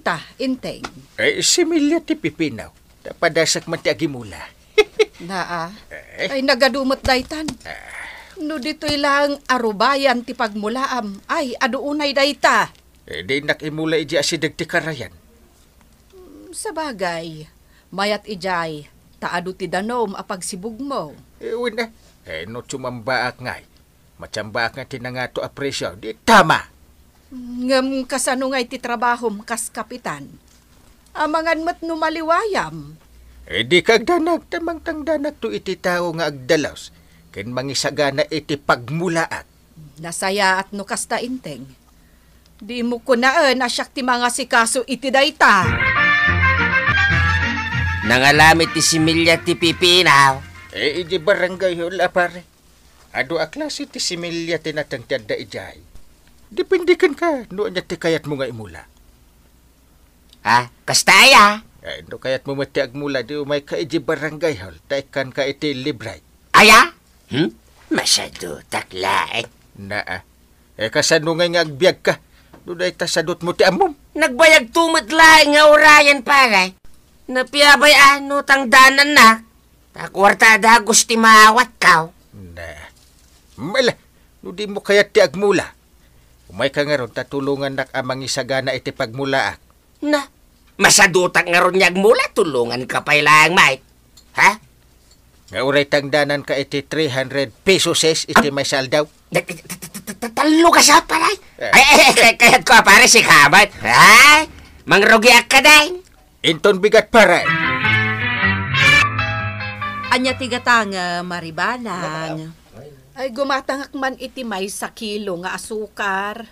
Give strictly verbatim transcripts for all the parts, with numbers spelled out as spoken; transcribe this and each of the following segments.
Ta, Enteng. Ay, similya ti pipino. Ta padasak man ti agimula. Naa. Eh? Ay, nagadu met daytan. Ah. No ditoy laeng a rubayan ti pagmulaam, ay, adu unay dayta. Eh, dinak imula idiay asideg ti karayan. Mm, sabagay, mayat idiay, ta adu ti danum a pagsibugmo. Eh, wen, eh. Eh, no sumambaak ngay. Masambaak nga ti nangato a presyo, di tama. Ngem kasano ngay ti trabahom kas kapitan? Amangan met no maliwayam. Eh, di ka agdanag, ta mangtangdanakto iti tao nga agdalos, ken mangisagana iti pagmulaak. Nasayaat no kasta, Enteng. Dimo kunaen a siak ti mangasikaso iti dayta. Nangalamit ti similya ti pipino. Eh, iti barangay hall a pare. Adu a klase ti similya ti nateng ti adda idiay. Depende kenka no ania ti kayatmo nga imula. Ah, kasta aya? Eh, no kayatmo met ti agmula, di umayka iti barangay hall, ta ikkanka iti libre. Aya? Hmm? Masadutak laeng. Naa. Eh, kasano ngay nga agbiagka? No dayta sadutmo ti ammom. Nagbayagto met laeng nga urayan, pare. Napiabay a no tangdanannak. Ta kuarta a dagus ti maawatko. Na. Mala, no dimo kayat ti agmula. Umayka ngarud ta tulongannak a mangisagana iti pagmulaak. Na, masadutak ngarud nga agmula, tulonganka pay laeng, Mike. Ha? Nga uray tangdananka iti three hundred pesos iti maysa aldaw. Tallo ka sa, pare. Eh. Ay, ay, ay, kayatko a, pare, sika met. Ay, mangrugiak kadi. Inton bigat, pare. Ania ti gatang, Maribalang? Ay, gumatangak man iti maysa kilo nga asukar.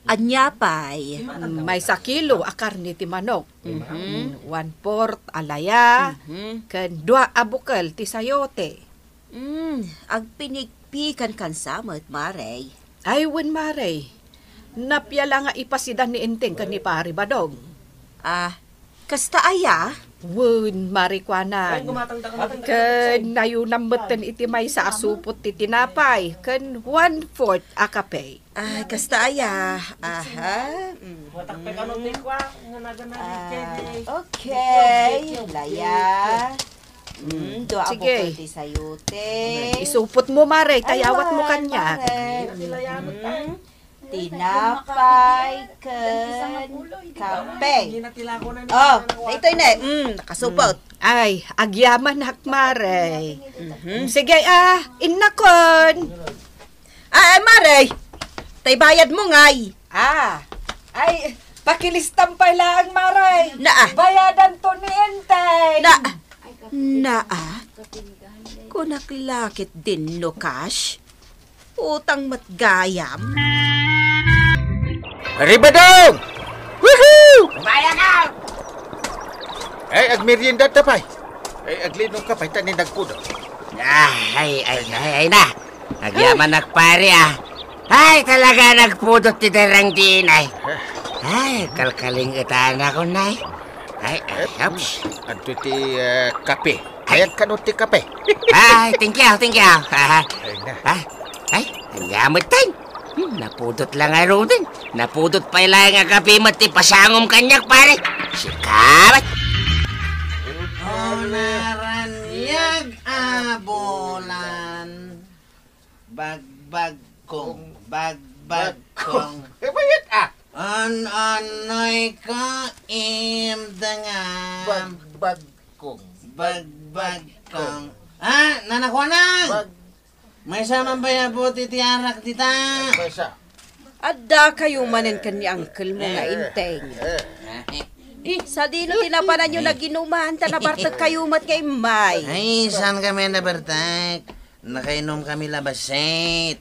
Ania pay? Mm, maysa kilo a karne ti manok. Mhm. Mm, one-fourth a laya, mhm, ken dua a bukel ti sayote. Mm, agpinigpikan kan sa met, Mare. Ay, wen, Mare. Napia la nga ipasidan ni Enteng ken ni Pare Badong. Ah, kasta aya? Wen, Mare, kuanan. Ken nayunam metten iti maysa a supot ti tinapay, ken one-fourth a kape. Ay, kasta aya. Aha. Mhm. Ah, okay. Laya. Mm, dua a bukel ti sayote. Isupot mo, Mare, ta iyawat mo kaniak. Mm. Tinapay ken kape. Oh, daytoy ne. Mm, nakasupot. Ay, agyamanak, Mare. Mhm. Sige, ah, innakon. Ay, ay, Mare. Tay bayad mo ngay. Ah, ay, pakilistam pay laeng, Mare. Naa. Bayadan to ni Enteng. Na, naa. Kunak la ket dinno cash. Utang met gayam. Ribadong! Woohoo! Kumaya ka! Ay, agmerienda ta pay. Ay, aglinom ka pay, ta ni nagpudo. Ah, ay, ay, ay, ay na. Agyamanak, pare, ah. Ay, talaga nagpudot ti darang diin, ay. Ay, kalkaling-etanakon, ay. Ay, ay, ups. Adto ti, eh, kape. Ay. Ayan kano ti kape. Ay, thank you, thank you. Ay, na. Ah, ay, ania met, tay. Hmm, napudot la ngaruden. Napudot pay laeng a kape met ti pasangom kaniak, pare. Sika met. Unaraniag a bulan. Bagbagkong, bagbagkong. Eh, bayat, ah. An-anoyka imdengam. Bagbagkong. Bagbagkong. Ah, nanakuanan. Bag- Maysa man pay a bote ti arak dita. Maysa. Adda kayo manen ken ni uncle mo nga Enteng. Eh, sadino ti napananyo naginuman, ta nabartek kayo met nga immay. Ay, saan kami nabartek? Nakainom kami labaset.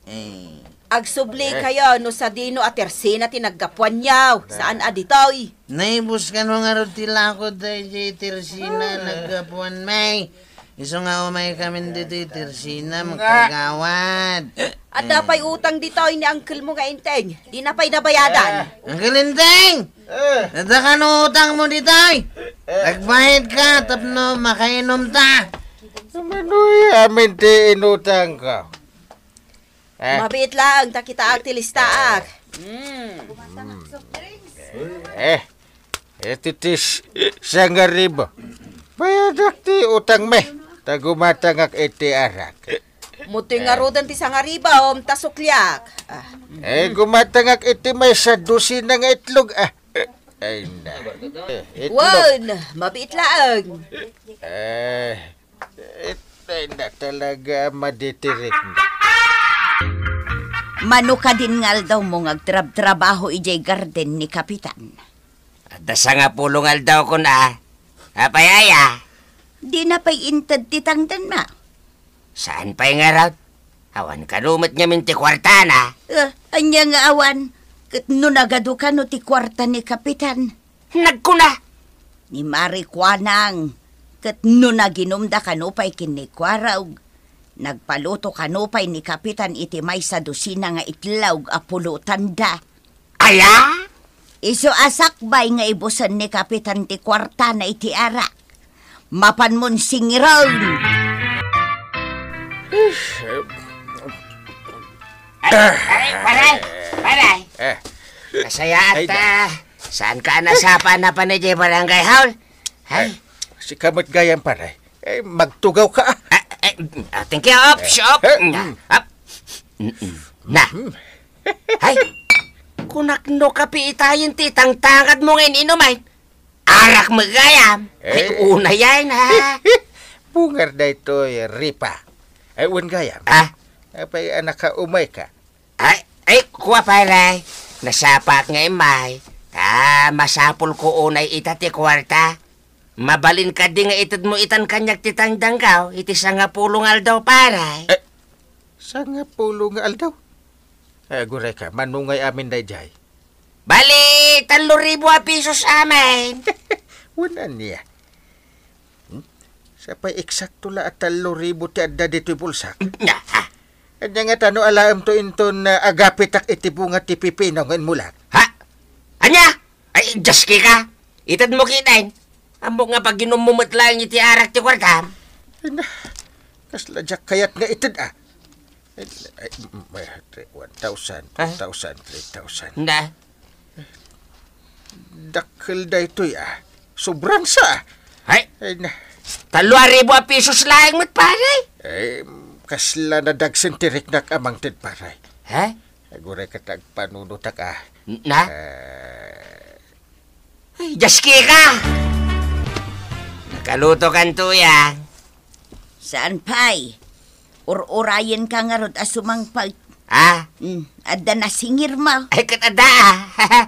Eh. Agsubli kayo no sadino a tersina ti naggapuanyo. Saan a ditoy? Naibus kano ngarud ti lakod daydiay tersina naggapuan, may. Isu nga umay kami ditoy tersina, makagawad. Adda pay utang ditoy ni uncle mo nga Enteng. Dina pay nabayadan. Uncle Enteng! Eh. Adda kano utang mo ditoy? Eh. Agbayad ka tapno makainom ta. Manoy amin ti inutang ko. Eh. Mabiit laeng ta kitaak ti listaak. Mm. Bumatang ak soft drinks. Eh. Iti ti s-, sangaribu. Bayadak ti utangmi. Ta gumatangak iti arak. Mutoy ngaruden ti sangaribu, um, ta sukliak. Ah. Eh, gumatangak iti maysa dosina nga itlog, ah. Ay, na. Itlog. Wen, mabiit laeng. Eh, Itay na talaga a maditirik na. Mano kadin nga aldawmo nga agtrabtrabaho idiay garden ni Kapitan? Adda sangapulo nga aldawkon a. Apay aya? Dina pay inted ti tangdanmo? Saan pay ngarud? Awan kano met ngamin ti kuartana. Ah, ania nga awan? Ket no nagadu kano ti kuarta ni Kapitan? Nagkuna, ni Mari Kuanang, ket no naginumda kano pay ken ni Kuarog, nagpaluto kano pay ni Kapitan iti maysa dosina nga itlog a pulotanda. Aya? Isu a sakbay nga ibusen ni Kapitan ti kuartana iti arak. Mapanmon singiron. Ay, ay, pare, pare. Eh. Nasayaat, Ay, da. ah, Saan ka a nasapa na pay idiay barangay hall? Ay. Eh, sika met gayam, pare. Eh, magtugaw ka, ah. Ah, eh, ah, thank you, ops, Eh, op. eh, Na, mm. op. Mm, mm. Na. Mm. Ay, kunak no kape itayen ti tangtangad mo nga in-inumen. Arak met gayam. Ay, Eh. una yan, ha? Bungar daytoy, Ripa. Ay, wen gayam. Ah? Apay a nakaumay ka? Ay, ay, kua, pare. Nasapaak nga immay. Ta, masapulko unay ita ti kuarta. Mabalin kadi nga itedmo itan kaniak ti tangdanko iti sangapulo nga aldaw, pare. Eh, sangapulo nga aldaw? Eh, aguray ka, mano ngay amin daydiay? Bali, tallo ribu a pisos amin. Wen ania? Hmm? Sapay eksakto la a tallo ribu ti adda ditoy bulsak. Nga, ah. Ania ngata no alaemto inton, ah, agapitak iti bunga ti pipino nga inmulak? Ha? Ania? Ay, diaske ka. Itedmo ketdin. Ammok nga paginummo met laeng iti arak ti kuartam. Ay, na, kasla diak kayat nga ited, ah. Ay, ay, mm, ay, one thousand, Ah? two thousand, three thousand. Na? Dakkel daytoy, ah. Sobran sa. Ay, Ay, na. tallo a ribu a pisos laeng met, pare. Ay, kasla nadagsen ti riknak a mangted, pare. Ha? Aguray ka ta agpanunotak, ah. Na? Ah. Ay, diaske ka! Nakaluto kanto, ya. Saan pay? Ur-urayen ka ngarud a sumangpet. Ah? Hmm, adda nasingirmo. Ay, ket adda, ah.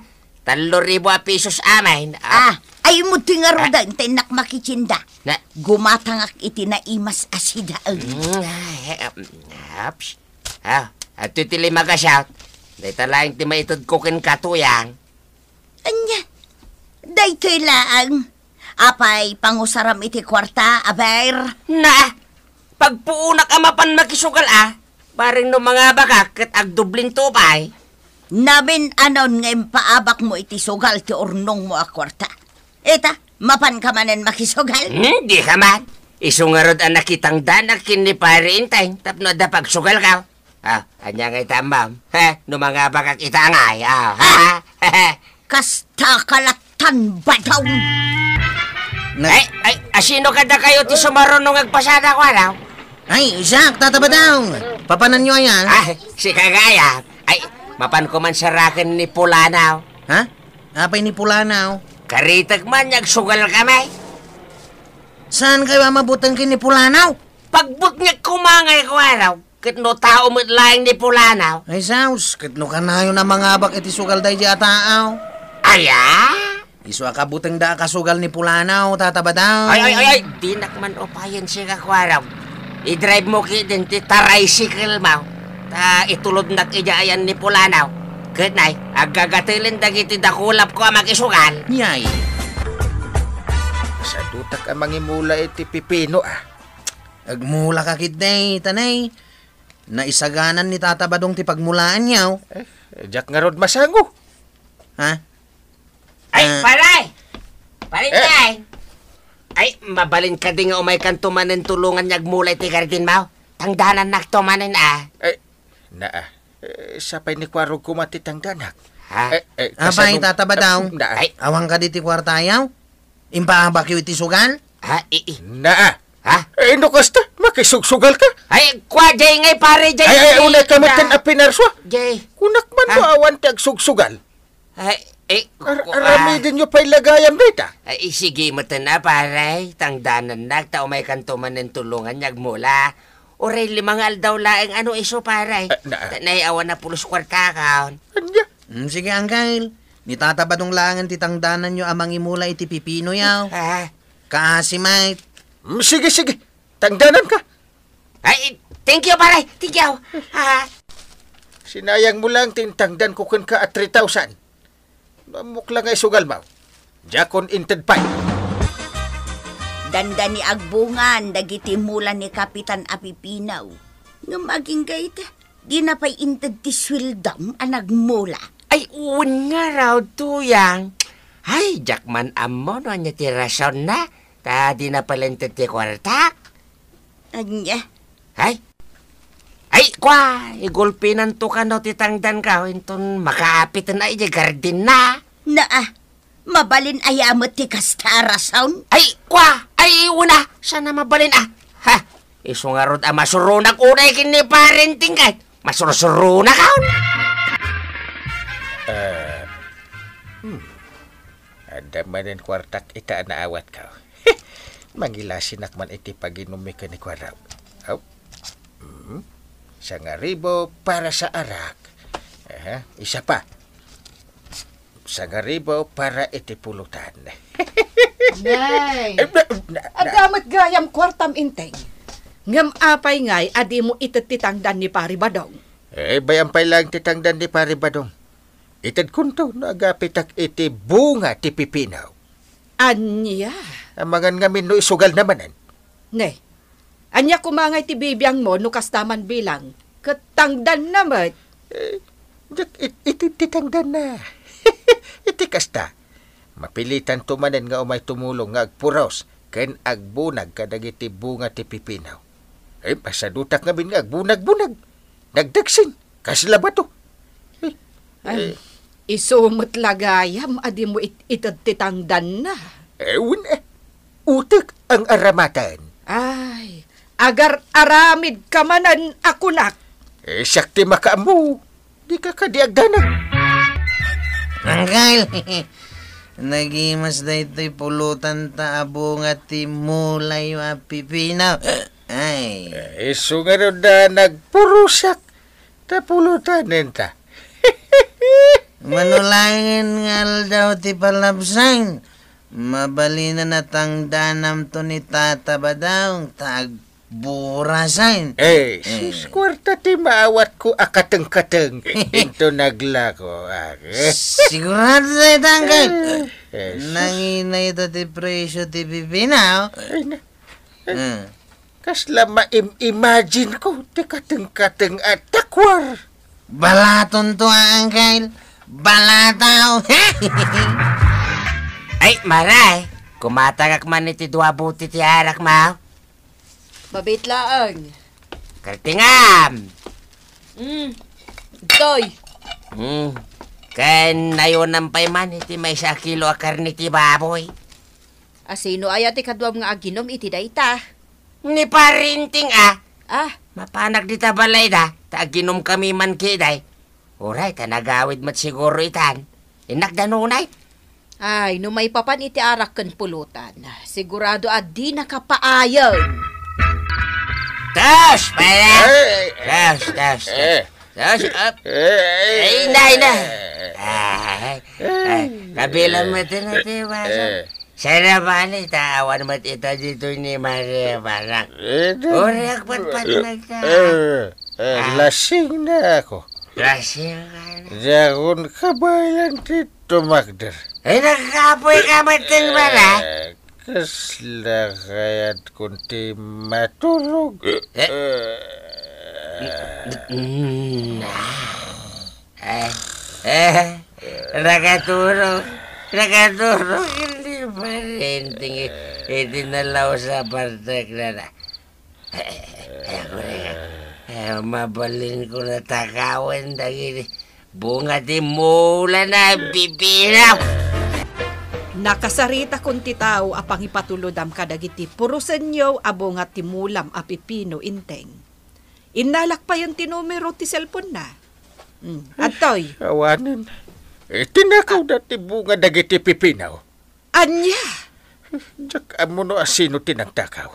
Tallo ribu a pisos amin. Ah. Ah, ay, muti ngarud, Ah. intay innak makitienda. Na- Gumatangak iti naimas a sidaen. Mm, ay, eh, um, ups. Ah, adtoy ti lima ka shot. Dayta laeng ti maitedko kenka, tuyang. Ania? Daytoy laeng. Apay, pangusaram iti kuarta, aber? Na, pagpuonak a mapan makisugal, ah. Bareng no mangabakak ket agdublinto pay. Namin-anon nga impaabakmo iti sugal ti urnongmo a kuarta. Ita, mapanka manen makisugal? Hmm, dika man. Isu ngarud a nakitangdanak ken ni Pare Enteng tapno adda pagsugalko. Ah, ania ngay ta ammom? He, no mangabakak ita ngay, ah, ha? Kasta ka lattan, Badong! Na- Ay, ay, asino kadakayo ti sumaruno nga agpasada, kuanaw? Ay, siak, Tata Badong! Papananyo ayan? Ah, sika gayam. Ay, mapanko man saraken ni Pulanaw. Ha? Apay ni Pulanaw? Karitek man, agsugalkami. Saankayo a mabuteng ken ni Pulanaw? Pagbutngek koma ngay, kuanaw. Ket no tao met laeng ni Pulanaw. Ay, sus, ket no kanayon a mangabak iti sugal daydi a tao? Aya? Isu a kabutengda a kasugal ni Pulanaw, Tata Badong. Ay, ay, ay, ay, dinak man upayen sika, kuanaw. I-drive mo ketdin ti tricycle mo. Ta itulodnak idiay ayan ni Pulanaw. Ket nay, aggagatelen dagiti dakulapko a makisugal. Yay. Sadutak a mangimula iti pipino, ah. Agmula ka ketdi, ta nay, naisaganan ni Tata Badong ti pagmulaanyo. Eh, diak ngarud masango. Ha? Ay, Ah. Pare! Pare, Eh. Tay! Ay, mabalin kadi nga umaykanto manen tulongan nga agmula iti garden mo? Tangdanannakto manen, ah. Ay, naa. Eh, sapay ni Kuarog koma ti tangdanak. Ha? Eh, eh, Apay, kasano? Tata Badong. Ah, na. Ay. Awan kadi ti kuartayo? Impaabakyo iti sugal? Ha? I-, i-, Naa. Ha? Eh, no kasta, makisugsugal ka? Ay, kua, jay ngay, pare, jay, Ay, ay, jay, unay ka ta-, metten a pinarsua. Jay. Kunak man Ha? no awan ti agsugsugal. Ay, eh, Ar-, kua. Aramidenyo pay la gayam dayta. Ay, sige, metten a, pare. Tangdanannak, ta umay kanto manen tulongan nga agmula. Uray lima nga aldaw laeng ano isu, pare. Eh, na- Ta nay awan a pulos kuartakon. Ania? Mm, sige, Uncle. Ni Tata Badong laengen ti tangdananyo a mangimula iti pipinoyo. Ah. Kaasi met. Mm, sige, sige. Tangdananka. Ay, thank you, pare. Thank you. Ah. Sinayangmo lang ti intangdanko kenka a three thousand. Ammok la nga isugalmo. Diakon inted pay. Dandani agbungan dagiti mula ni Kapitan a Pipino. Ngem agingga ita, dina pay inted ti sueldom a nagmula. Ay, wen ngarud, Tuyang. Ay, diak man ammo no ania ti rasonna, ta dina pay la inted ti kuarta. Ania? Ay. Ay, kua, igulpinanto kano ti tangdanko, inton makaapiten a idiay gardinna. Naa, mabalin aya met ti kasta a rason? Ay, kua, ay, una, saan a mabalin a. Ha, isu ngarud a masuronak unay ken ni Pare Enteng ket, masursuronak, ah. Eh, hmm. Adda manen kuartak ita a naawatko. Mangilasinak man iti paginummi ken ni Kuarok. Aw. Mm. Sangaribo para sa arak. Aha, isa pa. Sangaribo para iti pulutan. Nay, Ay, na, na, na. Adda met gayam kuartam, Enteng. Ngem apay ngay a dimo ited ti tangdan ni Pari Badong? Eh, bay-am pay laeng ti tangdan ni Pari Badong. Itedkonto no agapitak iti bunga ti pipino. Ania? Amangan ngamin no isugalna manen. Ne, ania koma ngay ti bibiangmo no kasta man bilang? Ket tangdanna met. Eh, diak it-, iti ti tangdanna. Iti kasta, mapilitanto manen nga umay tumulong nga agpuros ken agbunag kadagiti bunga ti pipino. Eh, masadutak ngamin nga agbunag-bunag. Nagdagsen. Kasla bato. Eh, Ay, eh. Isu met la gayam a dimo it-, ited ti tangdanna. Eh, wen, eh. Utek ang aramatan. Ay, agar-aramidka manen a kunak. Eh, siak ti makaammo. Dika kadi agdanag. Uncle, nagimas daytoy pulotanta a bunga ti mulayo a pipino. Ay. Eh, isu ngarud a nagpurosak. Ta pulotanenta. Mano laengen nga aldaw ti palabsan, mabalinan a tangdanamto ni Tata Badong ta agburasan. Eh, sus, kuarta ti maawatko a kateng-kateng. Into naglako, ah. Sigurado dayta, Uncle. Eh, eh, sus. Nangina ita ti presyo ti pipino. Ay, na. Hmm. Kasla maim-imagine ko ti kateng-kateng a takwar. Balatonto, Uncle. Balataw. Ay, Mare, kumatangak man iti dua buti ti arak, ma. Mabit laeng. Kartingam. Mm. Toy. Mm. Ken nayonam pay man iti maysa a kilo a karne ti baboy. Asino aya ti kaduam nga aginom iti dayta? Ni Pare Enteng a. Ah. Mapanak dita balayda, ta aginomkami man ketdi. Uray, ta nagawid met siguro itan. Innak da nunay. Ay, no maipapan iti arak ken pulotan, sigurado a dinaka paayen. Tos, pala! Eh, eh, Tos, tos, tos. eh. Tos, up. Eh, eh, Ay, nay, nay. eh, Ay, ay, kabilang eh, mo ito na ito, baso. eh. Sana bali, ta awan met ita ditoy ni Maria Barak. Eh, di-, Uri, agpatpat eh, na ita. eh, eh, Ah. lasing na ako. Lasing ka na. Di akon kabaelan ti tumakder. Ay, nagkapoy ka met, ting bala. Eh, kasla kayat kun ti maturog. Eh. Eh. Mm. Eh, eh, nakaturog. Nakaturog. Hindi pa rin. Tingi-, itinalaw sa partek na na. Eh, eh, eh, ako na nga. Eh, mabalin ko na takawan dagiti Bunga ti mulam a pipino. Nakasaritakon ti tao a pangipatulodam kadagiti purosenyo a bunga ti mulam a pipino, Inteng. Innalak payen ti numero ti cellphone-na. Hmm, adtoy. Awanen. Eh, tinakawda ti bunga dagiti pipino. Ania? Diak ammo no asino ti nagtakaw.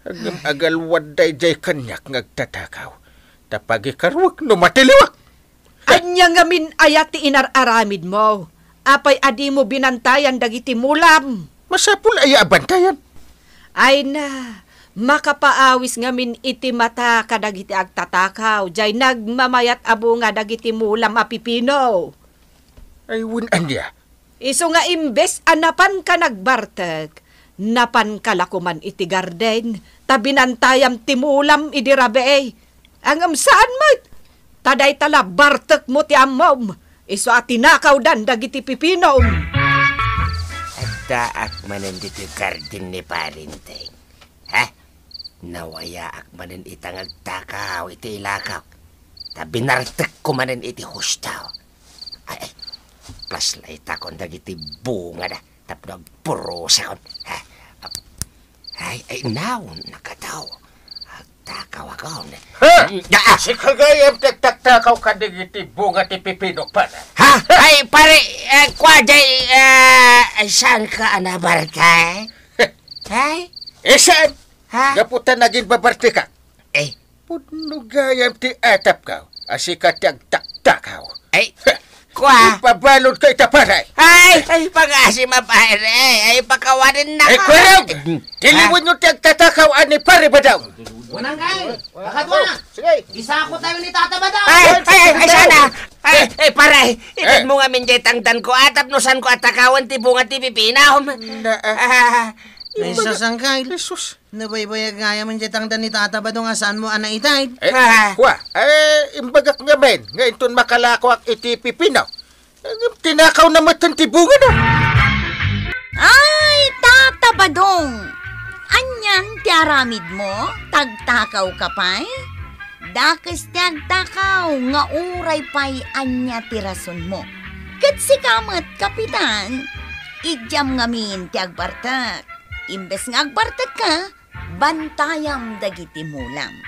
Ngem agalwad daydiay kaniak nga agtatakaw. Ta pagikaruek no matiliwak. Ania ngamin aya ti inar-aramidmo? Apay a dimo binantayan dagiti mulam? Masapul aya a bantayan? Ay na, makapaawis ngamin iti mata kadagiti agtatakaw, jay nagmamayat a bunga dagiti mulam a pipino. Ay, wen ania? Isu nga imbes a napanka nagbartek, napanka la koman iti garden, ta binantayam ti mulam idi rabii. Ngem saan met, ta dayta la bartekmo ti ammom, isu a tinakawdan dagiti pipinom. Addaak manen ditoy garden ni Pare Inteng. Ha? Nawayaak manen ita nga agtakaw iti ilakak, ta binartekko manen iti husto. Ay, ay, plaslaytakon dagiti bungada tapno agpurosakon. Ha? Ay, ay, naon, nakataw. Agtakawakon. Ha? Ah! Sika gayam ti agtaktakaw kadagiti bunga ti pipino, pare. Ha? Ay, pare, eh, kua jay, eh, ay, saan ka a nabartek? Ay? Eh, saan? Ha? Gapu ta nagimbabartekak. Eh. Pudno gayam ti atapko a sika ti agtaktakaw. Ay, kua. Ipabaludko ita, pare. Ay, ay, pangaasim a pare. Ay, pakawanennaka. Eh, kuarog! Tiliwenyo ti agtatakaw a ni Pare Badong. Unang kay, kakadua. Sige. Isako tayo ni Tata Badong. Ay, ay, ay, ay, sana. Ay, ay, pare, itedmo ngamin jay tangdanko, tapno saanko a takawen ti bunga ti pipino. Na, ah. Ah. Ay, sus, angkay. Jesus. Nabaybayag gayam jay tangdan ni Tata Badong a saanmo a naited. Eh, ah, kua, eh, imbagak ngamin nga inton makalakoak iti pipino, ngem tinakawna metten ti bungana. Ay, Tata Badong! Anian ti aramidmo? Tagtakawka pay? Dakes ti agtakaw nga uray pay ania ti rasonmo. Ket sika met, Kapitan, idiam ngamin ti agbartek. Imbes nga agbartekka, bantayam dagiti mulam.